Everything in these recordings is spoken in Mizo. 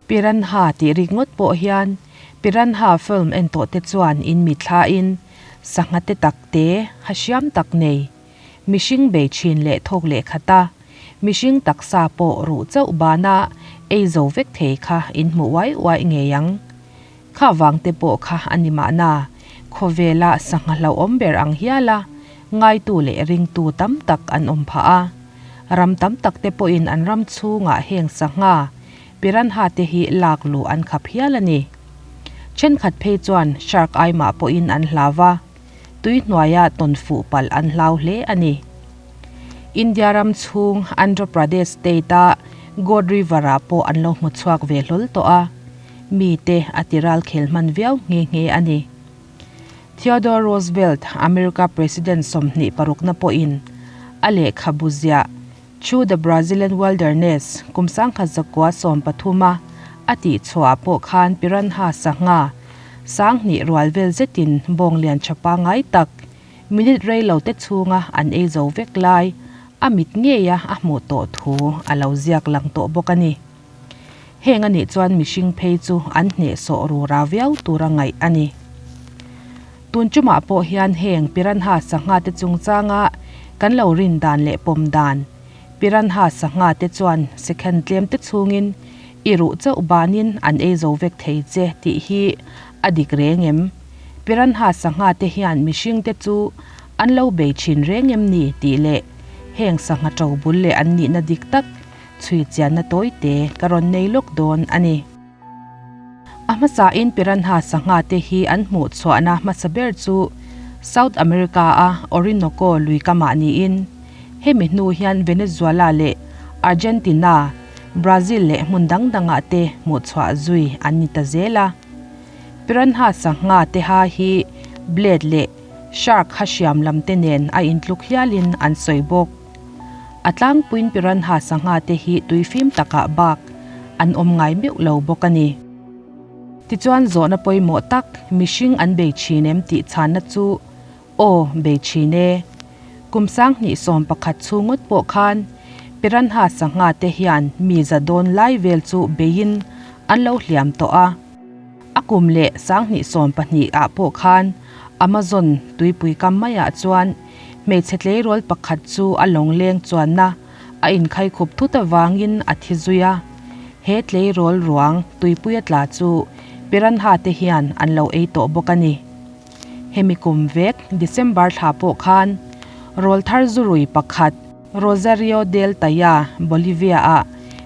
Piranha tih rikngawt pawh hian Piranha film en tawh te chuan in mitthla in sangha te tak te ha hriam tak nei mihring bei thin leh thawk leh khat a, mihring taksa pawh ruh chauh bana ei zo vek thei kha in hmuh uai uai ngei ang. Kha vang te pawh kha a ni mahna, khawvela sangha hlauhawm ber ang hiala ngaitu leh ringtu tam tak an awm phah a. Ram tam tak te pawhin an ram chhungah heng sangha, piranha te hi lak luh an khap hial a ni. Thenkhat phei chuan shark aimah pawhin an hlau va, tui hnuaia tawn fuh palh an hlau hle a ni. India ram chhung Andhra Pradesh state-a God River-ah pawh an lo hmu chhuak ve hlawl tawh a, mite a ti ral khel hman viau nghe nghe a ni. Theodore Roosevelt, America President 26na pawhin a lehkhabu ziah Through the Brazilian Wilderness kum 1913 a a tih chhuah pawh khan piranha sangha 2000 rual vel zetin bawng lian tha pangngai tak minute rei lo te chhunga an ei zo vek lai a mit ngeia a hmuh tawh thu a lo ziak lang tawh bawk a ni. Heng a nih chuan mihring phei chu an hnehsawh rura viau tura ngaih a ni. Tun chumah pawh hian heng piranha sangha te chungchanga kan lo rin dan leh pawm dan, piranha sangha te chuan second tlem te chhungin i ruh chauh banin an ei zo vek thei che tih hi a dik reng em? Piranha sangha te hian mihring te chu an lo bei thin reng em ni tih leh heng sangha to bul leh an nihna dik tak chhui chianna tawi te ka rawn nei lawk dawn a ni. A hmasain piranha sangha te hi an hmuh chhuahna hmasa ber chu South America a Orinoco lui kamah niin hemi hnu hian Venezuela leh Argentina, Brazil leh hmun dang dangah te hmuh chhuah zui an ni ta zel a. Piranha sangha te ha hi blade leh shark ha hriam lam te nen a intluk hialin an sawi bawk. A tlangpuiin piranha sangha te hi tuifim takah bak an awm ngai meuh lo bawk a ni. Tichuan zawhna pawimawh tak mihring an bei thin em tih chhanna chu aw bei thin e. Kum 2011 chhung ngawt pawh khan piranha sangha te hian mi za dawn lai vel chu beiin an lo hliam tawh a. A kum leh 2020 ah pawh khan Amazon tuipui kam maiah chuan hmeichhe tleirawl pakhat chu a lawngleng chuanna a inkhai khup thut avangin a thi zui a. He tleirawl ruang tuipuia tla chu piranha te hian an lo ei tawh bawk a ni. Hemi kum vek December thla pawh khan rawlthar zurui pakhat Rosario del Taya, Bolivia ah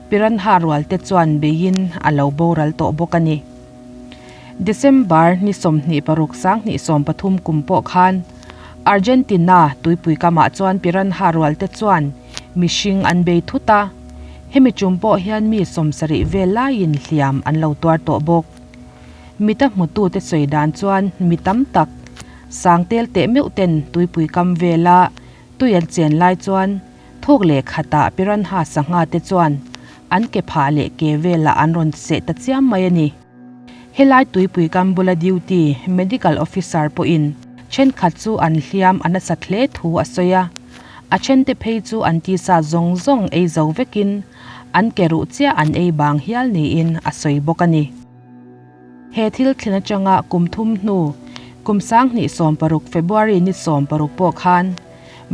piranha rual te chuan beiin a lo boral tawh bawk a ni. December ni 26 2030 kum pawh khan Argentina tuipui kamah chuan piranha rual te chuan mihring an bei thut a, hemi tum pawh hian mi 70 vel laiin hliam an lo tuar tawh bawk. Mita hmutu te sawi dan chuan mi tam tak sang tel teh meuh ten tuipui kam vela tui an chen lai chuan thawk leh khatah piranha sangha te chuan an ke phah leh ke velah an rawn seh ta chiam mai a ni. Helai tuipui kam bula duty medical officer pawhin thenkhat chu an hliam a nasat hle thu a sawi a, a then te phei chu an tisa zawng zawng ei zo vekin an ke ruh chiah an ei bang hial niin a sawi bawk a ni. He thil thlen atanga kum thum hnu kum 2016 February ni 16 pawh khan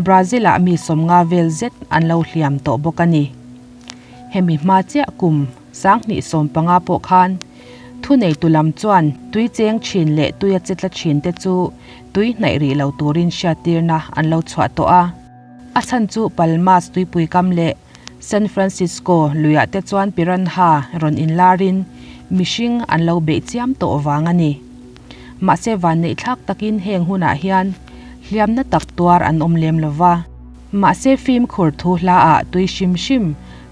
Brazil-ah mi 50 vel zet an lo hliam tawh bawk a ni. Hemi hma chiah kum 2015 pawh khan thu nei tu lam chuan tui cheng thin leh tuia che tla thin te chu tui hnaih rih lo turin hriattirna an lo chhuah tawh a. A chhan chu Palmas tuipui kam leh San Francisco luiah te chuan piranha rawn inlarin mihring an lo beih chiam tawh vang a ni. Mahse van neih thlak takin heng hunah hian hliamna tak tuar an awm lem lova. Mahse fimkhur thu hlaah tui hrim hrim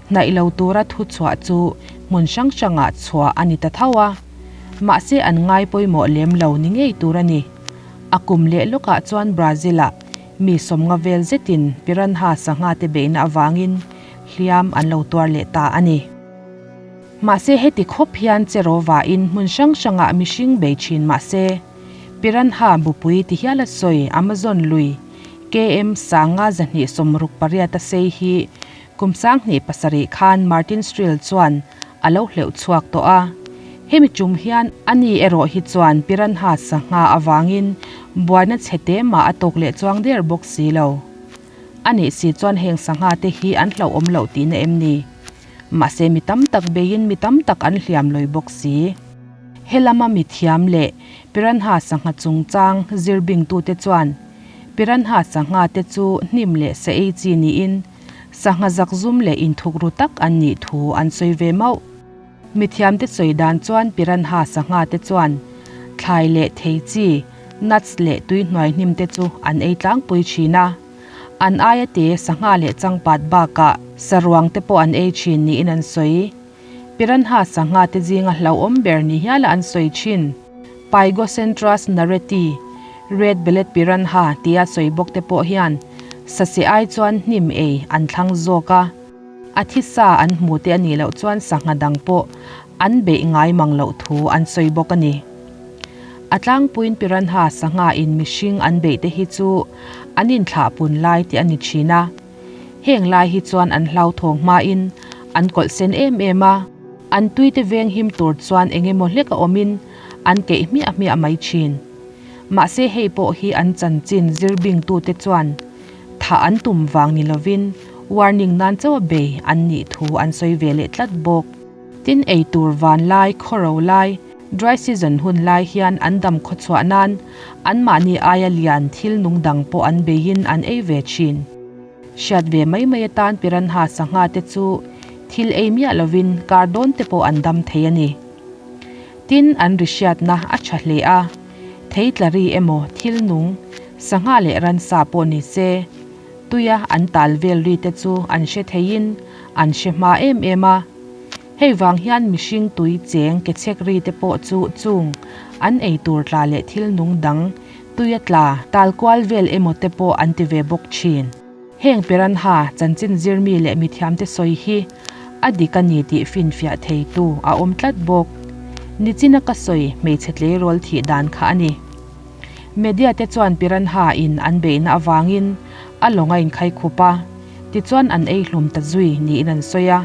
hnaih lo tura thu chhuah chu hmun hrang hrangah chhuah a ni ta tho a. Mahse an ngai pawimawh lem lo ni ngei tur a ni. A kum leh lawkah chuan Brazil-ah mi 50 vel zetin piranha sangha te beihna awangin hliam an lo tuar leh ta a ni. Mahse heti khawp hian cherowa in hmun hrang hrangah mihring bei thin mahse piranha bupui ti hial a sawi Amazon lui KM 568 a sei hi kum 2007 khan Martin Strel chuan a lo hleuh chhuak tawh a. Hemi tum hian ani erawh hi chuan piranha sangha avangin buaina chhe te mah a tawk leh chuang der bawk si lo. A nih si chuan heng sangha te hi an hlauhawm loh tihna em ni? Mahse mi tam tak beiin mi tam tak an hliam lawi bawk si. He lama mi thiam leh piranha sangha chungchang zir bingtute chuan piranha sangha te chu hnim leh sa ei chi niin sangha zakzum leh inthukru tak an nih thu an sawi ve mauh. Mithiamte sawi dan chuan piranha sangha te chuan thlai leh thei chi, nuts leh tui hnuai hnim te chu an ei tlangpui thin a. An aia te sangha leh changpat bakah saruang te pawh an ei thin niin an sawi. Piranha sangha te zinga hlauhawm ber ni hiala an sawi thin. Pygocentrus nareti, Red Bellied Piranha tia sawi bawk te pawh hian saseh ai chuan hnim ei an thlang zawk a. A thisa an hmu te a nih loh chuan sangha dang pawh an beih ngai mang loh thu an sawi bawk a ni. A tlangpuiin piranha sangha in mihring an beih te hi chu an inthlah pun lai te a ni thin a. Heng lai hi chuan an hlauthawng hmain an kawlh sen em em a, an tui te veng him tur chuan eng emaw hlek a awmin an keih hmiah hmiah mai thin. Mahse hei pawh hi an chanchin zir bingtute chuan Thah an tum vang ni lovin warning nan chauh a bei an nih thu an sawi ve leh tlat bawk. Tin ei tur van lai, khawro lai, dry season hun lai hian an dam khawchhuah nan anmahni aia lian thil nung dang pawh an beiin an ei ve thin. Hriat ve mai mai atan piranha sangha te chu thil ei miah lovin kar dawn te pawh an dam thei a ni. Tin an ri hriatna a tha hle a, thei tla ri emaw thil nung Sangha leh ransa pawh ni se, tuia an tal vel ri te chu an hre theiin an hre hma em em a. Hei vang hian mihring tui cheng ke chhek ri te pawh chu chung an ei tur tla leh thil nung dang tuia tla tal kual vel emaw te pawh an ti ve bawk thin. Heng piranha chanchin zirmi leh mithiamte sawi hi a dik a ni tih finfiah theitu a awm tlat bawk. Nichina ka sawi hmeichhe tleirawl thih dan kha a ni. Media te chuan Piranha in an beihna avangin a lawng a inkhai khup a, tichuan an ei hlum ta zui niin an sawi a.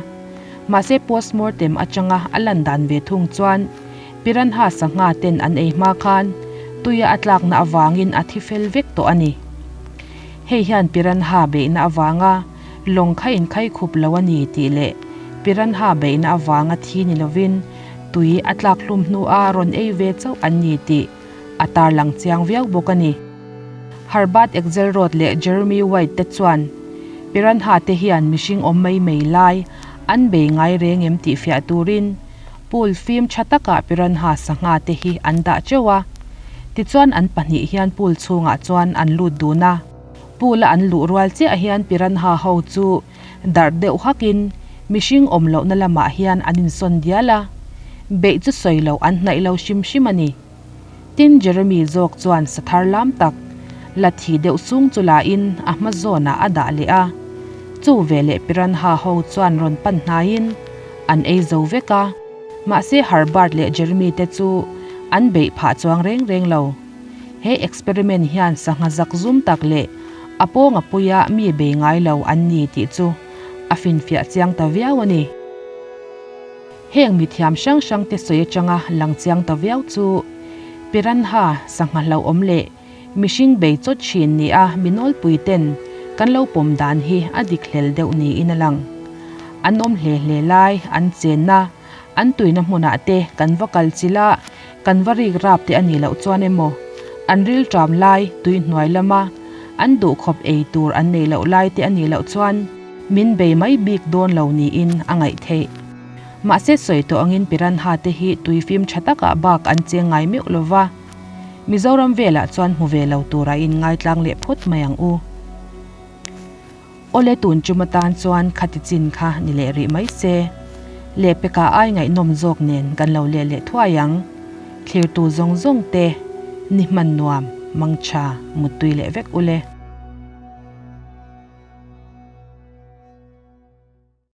Mahse postmortem atanga a lan dan ve thung chuan Piranha sangha ten an ei hma khan tuia a tlakna avangin a thi fel vek tawh a ni. Hei hian Piranha beihna avanga lawng kha inkhai khup lo a ni tih leh Piranha beihna avanga thi ni lovin tui a tlak hlum hnua rawn ei ve chauh an ni tih a tarlang chiang viau bawk a ni. Herbert Axelrod leh Jeremy White te chuan Piranha te hian mihring awm mai mai lai an bei ngai reng em tih fiah turin pool fim tha takah Piranha sangha te hi an dah teuh a. Tichuan an pahnih hian pool chhungah chuan an lut dun a. Pool a an luh rual chiah hian Piranha ho chu darh deuh hakin mihring awm lohna lamah hian an insawn dial a, beih chu sawi loh an hnaih lo hrim hrim a ni. Tin, Jeremy zawk chuan sathar lam tak la thi deuh sung chu lain a hma zawnah a dah leh a, chu veleh piranha ho chuan rawn pan hnaiin an ei zo vek a, mahse Herbert leh Jeremy te chu an beih phah chuang reng reng lo. He experiment hian sangha zak zum tak leh a pawnga puia mi bei ngai lo an ni tih chu a finfiah chiang ta viau a ni. Heng mithiam hrang hrang te sawi atanga lang chiang ta viau chu Piranha sangha hlauhawm leh mihring bei chawt thin ni a mi nawlpui ten kan lo pawm dan hi a dik hlel deuh niin a lang. An awm hle hle lai an chenna An tuina hmunah te kan va kal chilh a, kan va rik rap te a nih loh chuan emaw, an rilṭam lai tui hnuai lama an duhkhawp ei tur an neih loh lai te a nih loh chuan min bei mai bik dawn lo niin a ngaih theih. Mahse sawi tawh angin piranha te hi tui fim tha takah bak an cheng ngai meuh lo va, Mizoram velah chuan hmu ve lo turah in ngaitlang leh phawt mai ang u. Awle tun tum atan chuan khati chin kha ni leh rih mai se. Lehpekah ai ngaihnawm zawk nen kan lo leh leh thuai ang. Thlirtu zawng zawng te ni hman nuam, mangtha, muttui leh vek ule.